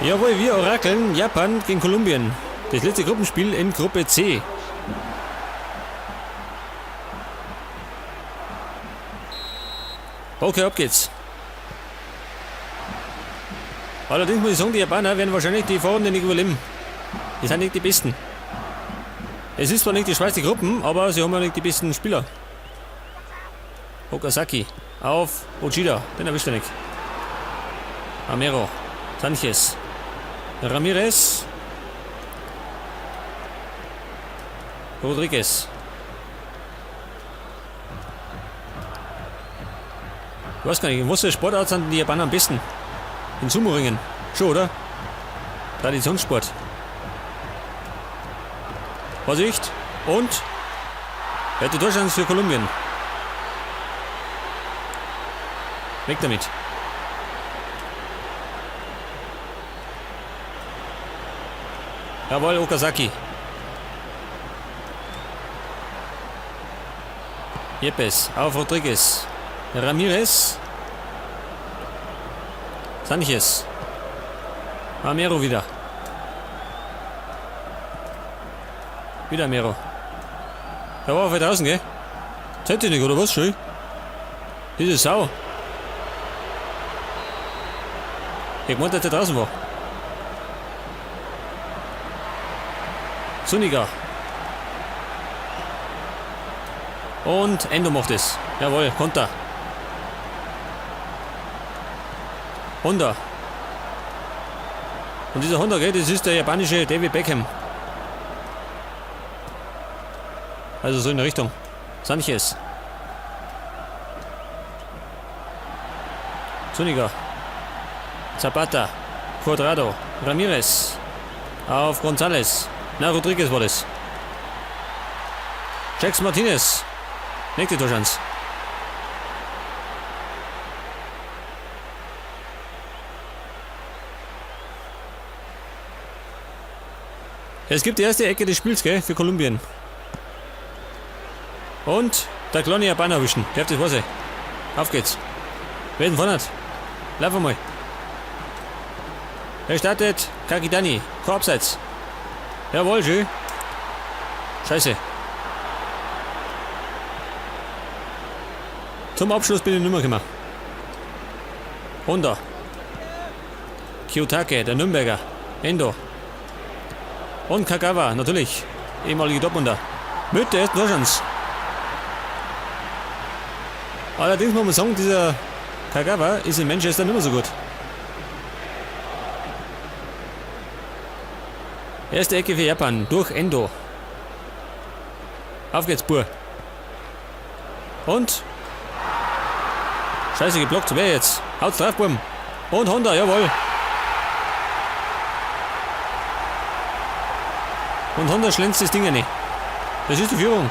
Jawohl, wir orakeln Japan gegen Kolumbien. Das letzte Gruppenspiel in Gruppe C. Okay, ab geht's. Allerdings muss ich sagen, die Japaner werden wahrscheinlich die Vorrunde nicht überleben. Die sind nicht die Besten. Es ist zwar nicht die schwerste Gruppen, aber sie haben ja nicht die besten Spieler. Okazaki auf Uchida, den erwischt er nicht. Amero, Sanchez, Ramirez, Rodriguez. Ich weiß gar nicht, in was für Sportart sind die Japaner am besten? In Sumo-Ringen. Schon, oder? Traditionssport. Vorsicht. Und? Hätte Torchance für Kolumbien. Weg damit. Jawohl, Okazaki. Yepes auf Rodriguez. Ramirez. Sanchez. Amero wieder. Wieder Amero. Der war auch weit draußen, gell? Zählt die nicht, oder was? Schön. Diese Sau. Ich meinte, dass der draußen war. Zuniga. Und Endo macht es. Jawohl, Konter. Honda. Und dieser Honda, gell, das ist der japanische David Beckham. Also so in der Richtung. Sanchez. Zuniga. Zapata. Cuadrado. Ramirez. Auf González. Na, Rodriguez war das. Jackson Martinez. Nächste Torchance. Es gibt die erste Ecke des Spiels, gell, für Kolumbien. Und der kleine Japaner erwischen. Der hat das was. Auf geht's. Wer ist denn vorne? Lauf einmal. Er startet Kakitani. Kein Abseits. Jawohl, schön. Scheiße. Zum Abschluss bin ich nicht mehr gekommen. Honda. Kiyotake, der Nürnberger. Endo. Und Kagawa, natürlich. Ehemalige Dortmunder. Mit der ersten Torchance. Allerdings muss man sagen, dieser Kagawa ist in Manchester nicht mehr so gut. Erste Ecke für Japan durch Endo. Auf geht's, Bur. Und? Scheiße, geblockt. Wer jetzt? Haut's drauf, Burm. Und Honda, jawohl. Und Honda schlänzt das Ding rein. Das ist die Führung.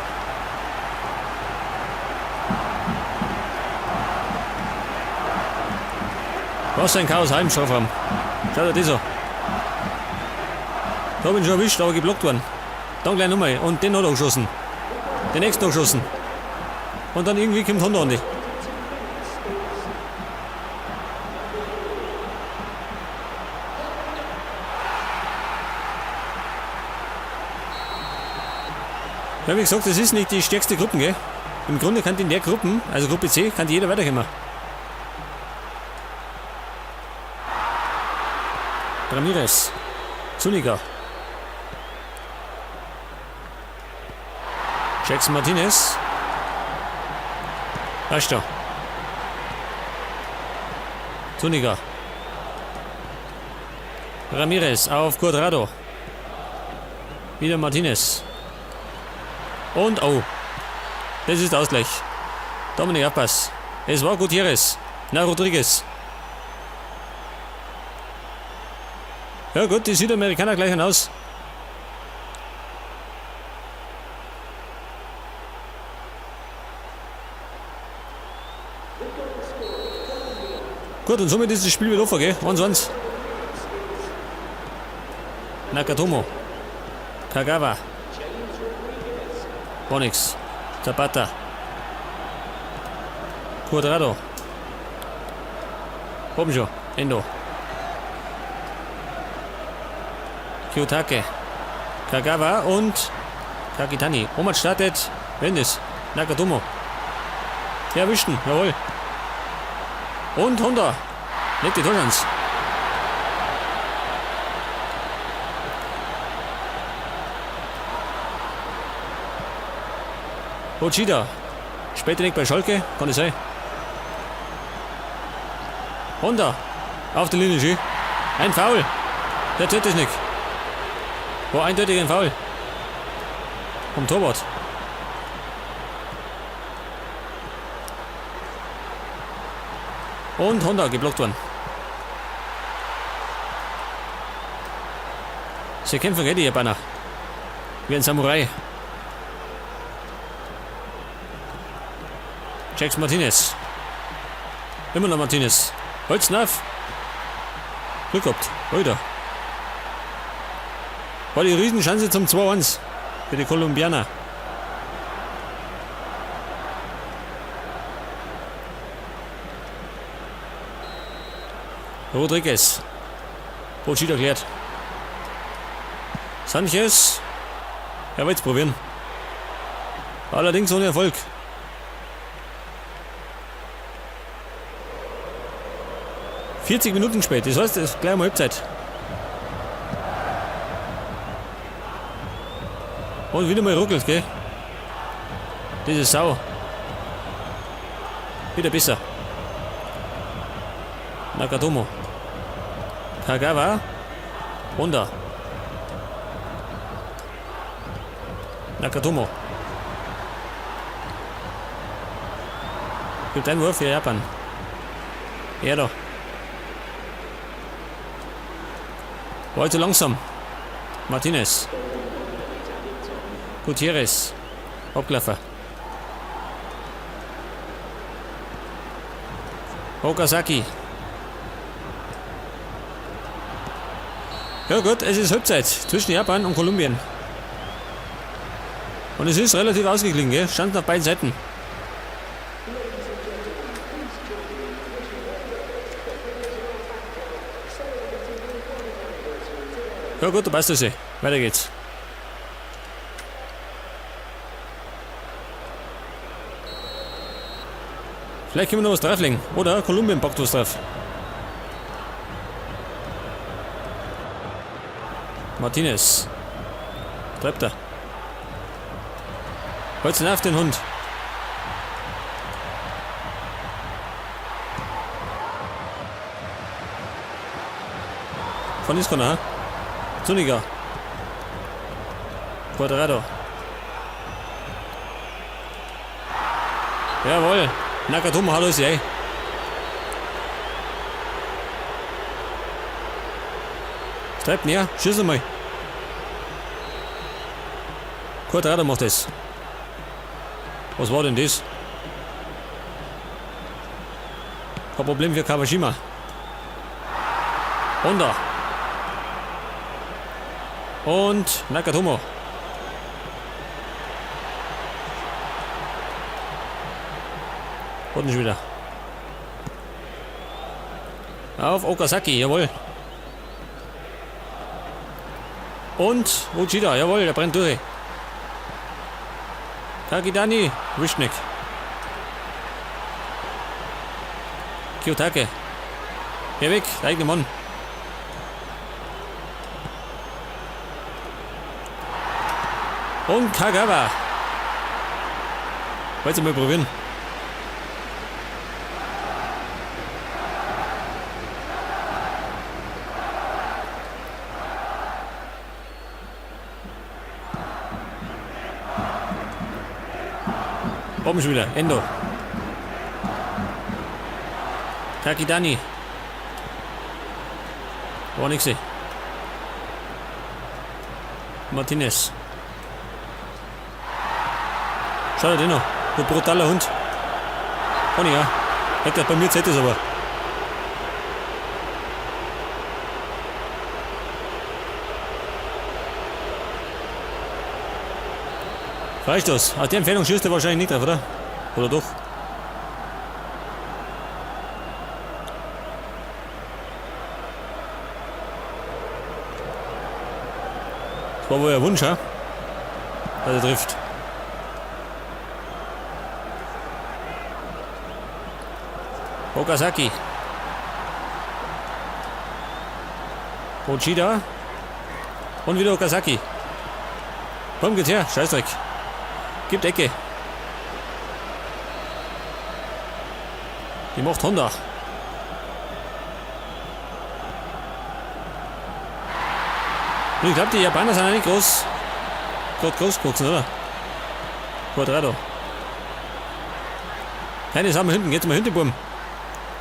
Was ein Chaos heim, Strafraum. Schau dir das an. Da hab ich ihn schon erwischt, aber geblockt worden. Dann gleich nochmal. Und den hat er geschossen. Den nächsten geschossen. Und dann irgendwie kommt Honda an die. Ja, wie gesagt, das ist nicht die stärkste Gruppe, gell? Im Grunde kann in der Gruppe, also Gruppe C, kann jeder weiterkommen. Ramirez. Zuniga. Jackson Martinez. Weißt du. Zuniga. Ramirez auf Cuadrado. Wieder Martinez. Und, oh. Das ist Ausgleich. Dominik Abbas. Es war Gutierrez. Na, Rodriguez. Ja gut, die Südamerikaner gleichen aus. Gut, und somit ist das Spiel wieder offen, gell? 1-1. Nakatomo. Kagawa. War nix. Zapata. Cuadrado. Komm schon. Endo. Kiyotake. Kagawa und Kakitani. Omat startet. Wendes. Nakatomo. Ja, erwischten. Jawohl. Und Honda. Legt die Torchance. Uchida. Später nicht bei Schalke. Kann es sein. Honda. Auf der Linie, schön. Ein Foul. Der tut es nicht. War eindeutig ein Foul. Vom Torwart. Und Honda geblockt worden. Sie kämpfen gell, die Japaner. Wie ein Samurai. Jax Martinez. Immer noch Martinez. Holznaff. Glück gehabt. Alter. War die Riesenchance zum 2-1 für die Kolumbianer. Rodriguez. Pochita erklärt. Sanchez. Er wird's probieren. Allerdings ohne Erfolg. 40 Minuten spät, das heißt, es ist gleich mal Halbzeit. Und wieder mal ruckelt, gell? Diese Sau. Wieder besser. Nakatomo. Kagawa. Honda. Nakatomo. Gibt einen Wurf für Japan. Er da. War zu langsam. Martinez. Gutierrez. Abgelaufen. Okazaki. Ja gut, es ist Halbzeit zwischen Japan und Kolumbien. Und es ist relativ ausgeglichen, gell? Chancen auf beiden Seiten. Ja gut, da passt das eh. Weiter geht's. Vielleicht können wir noch was drauflegen. Oder Kolumbien packt was drauf. Martinez. Treibt er. Holz auf den Hund. Von Iskona. Zuniga. Quadrado. Jawohl. Nakatomo, hallo ist ey. Treibt näher. Schieß mal. Quadrado macht das. Was war denn das? Kein Problem für Kawashima. Honda. Und Nakatomo. Unten schon wieder. Auf Okazaki, jawohl. Und Uchida, jawohl, der brennt durch. Kakitani, Wischnik. Kiyotake. Geh weg, der eigene Mann. Und Kagawa. Wollt ihr mal probieren? Oben schon wieder. Endo. Kakitani. War nix. Martinez. Schau dir den noch. Du brutaler Hund. Oh ja. Hätte bei mir Zeit ist aber. Freistoß. Aus der Entfernung schießt er wahrscheinlich nicht drauf, oder? Oder doch? War wohl ein Wunsch, hä? Dass er trifft. Okazaki. Uchida. Und wieder Okazaki. Komm, geht's her. Scheißdreck. Gibt Ecke. Die macht Honda. Und ich glaube, die Japaner sind eigentlich groß, gerade groß gewachsen, oder? Quadrado. Keine Sache hinten. Geht's mal hinten, Burm.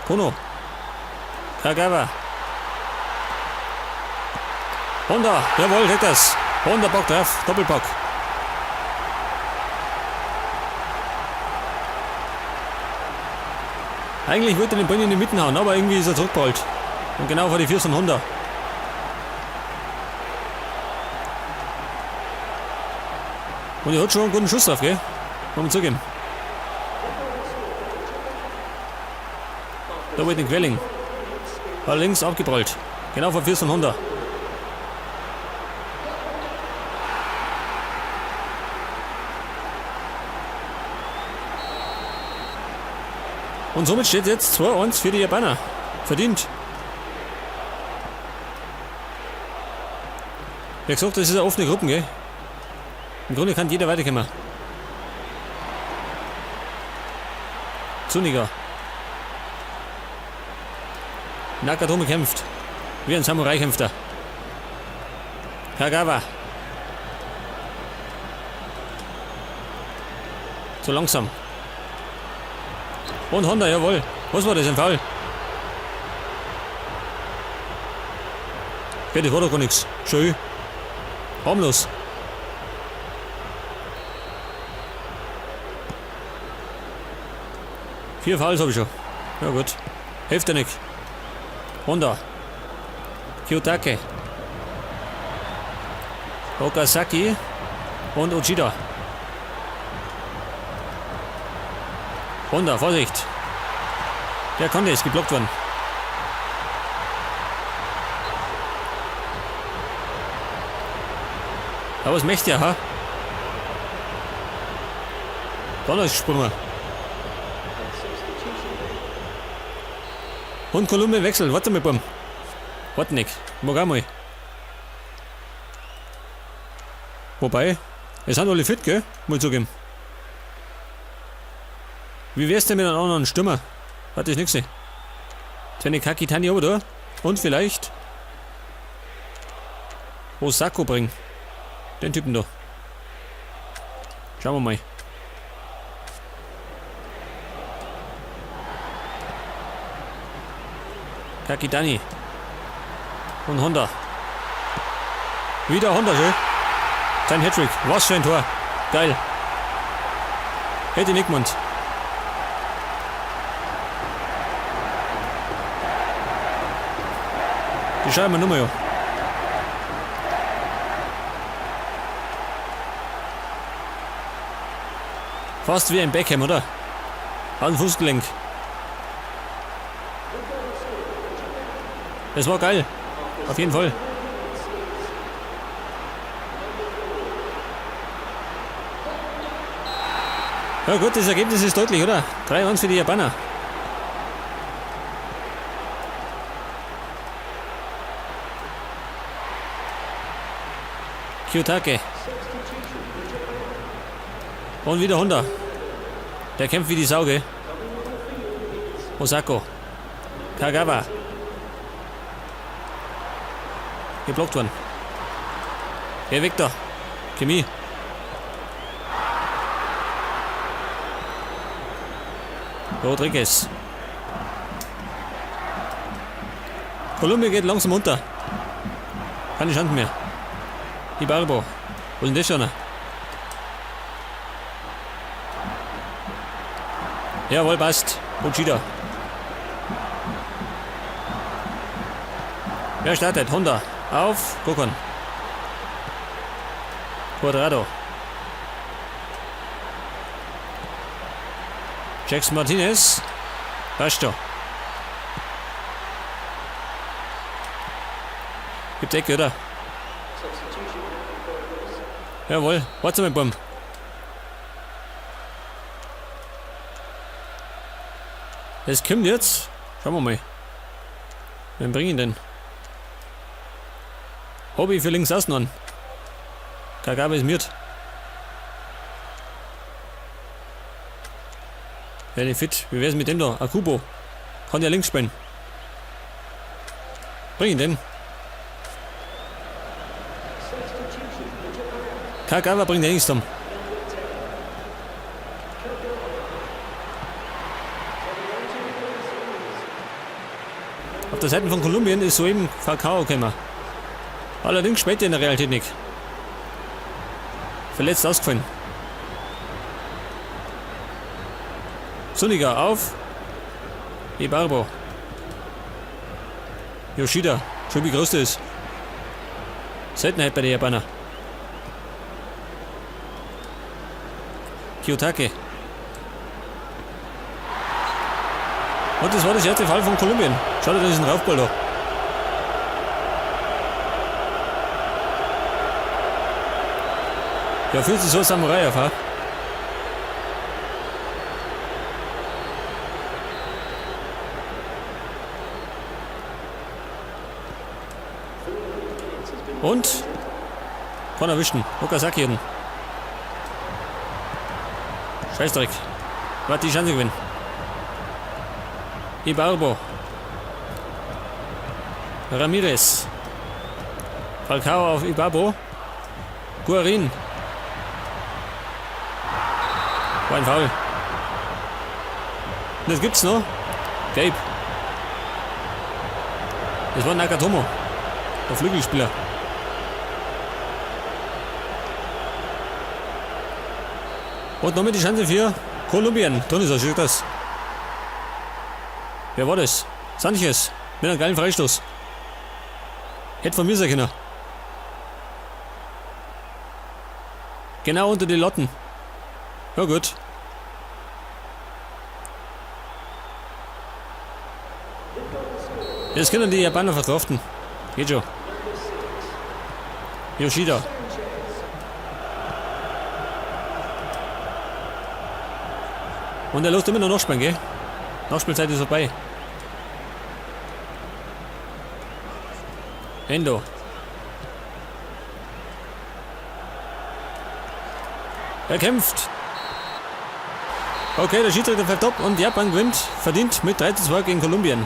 Kono. Kagawa. Honda. Jawohl, kriegt das. Honda Bock drauf. Doppelpack. Eigentlich wollte er den Ball in die Mitte hauen, aber irgendwie ist er zurückgeballt. Und genau vor die Füße von Honda. Und er hat schon einen guten Schuss drauf, gell? Wollen wir zugeben. Da wollte den Quelling. War links abgeprallt. Genau vor Füßen von Honda. Und somit steht jetzt 2-1 für die Japaner. Verdient. Wie gesagt, das ist eine offene Gruppe, gell? Im Grunde kann jeder weiterkommen. Zuniga. Nakatomi kämpft. Wie ein Samurai kämpft er. Kagawa. Zu langsam. Und Honda, jawohl. Was war das, ein Foul? Okay, das war doch gar nichts. Schön. Harmlos. 4 Fouls habe ich schon. Ja gut. Hilft ja nicht. Honda. Kiyotake. Okazaki. Und Uchida. Honda, Vorsicht. Der konnte, ist geblockt worden. Aber was möchte er, ha? Donnersprünge. Und Kolumbien wechselt. Warte mal, Bumm. Warte nicht. Mag auch mal. Wobei, es sind alle fit, gell? Muss ich zugeben. Wie wär's denn mit einem anderen Stürmer? Warte, ist nix. Jetzt wenn ich Kakitani oben da. Und vielleicht Osako bringen. Den Typen da. Schauen wir mal. Kakitani. Und Honda. Wieder Honda, schön. Sein Hattrick. Was für ein Tor. Geil. Hätte ich nicht gemeint. Die schauen wir nur mal an. Fast wie ein Beckham, oder? An Fußgelenk. Das war geil. Auf jeden Fall. Ja gut, das Ergebnis ist deutlich, oder? 3-1 für die Japaner. Kiyotake. Und wieder Honda. Der kämpft wie die Sau, gell? Osako. Kagawa. Geblockt worden. Geh weg da. Chemie. Rodriguez. Kolumbien geht langsam unter. Keine Chance mehr. Ibarbo. Wo ist denn das schon? Jawohl, passt. Uchida. Wer startet? Honda. Auf. Gokon. Cuadrado. Jackson Martinez. Passt schon. Gibt Ecke, oder? Jawohl, warte mal, Bumm. Es kommt jetzt. Schauen wir mal. Wen bring ich denn? Hobby für links außen an. Kagawa ist miert. Werde ich fit. Wie wär's mit dem da? Akubo. Kann ja links spielen. Bring ihn denn. Kagawa bringt den nichts um. Auf der Seite von Kolumbien ist soeben Falcao gekommen. Allerdings spielt er in der Realität nicht. Verletzt ausgefallen. Zuniga auf. Ibarbo. Yoshida. Schön wie groß der ist. Seltenheit bei den Japanern. Kiyotake. Und das war das erste Fall von Kolumbien. Schau dir diesen Raufball da. Ja, fühlt sich so Samurai auf, ha? Und? Kann erwischen. Okazaki hinten. Scheißdreck. Warte, die Chance gewinnen. Ibarbo. Ramirez. Falcao auf Ibarbo. Guarin. War ein Foul. Und das gibt's noch. Gelb. Das war Nakatomo. Der Flügelspieler. Und nochmal die Chance für Kolumbien. Drin ist er, sieht das. Wer war das? Sanchez. Mit einem geilen Freistoß. Hätte von mir sein können. Genau unter die Lotten. Ja gut. Das können die Japaner verkraften. Geht schon. Yoshida. Und er lässt immer noch nachspielen, gell? Nachspielzeit ist vorbei. Endo. Er kämpft. Okay, der Schiedsrichter fällt ab und Japan gewinnt verdient mit 3:2 gegen Kolumbien.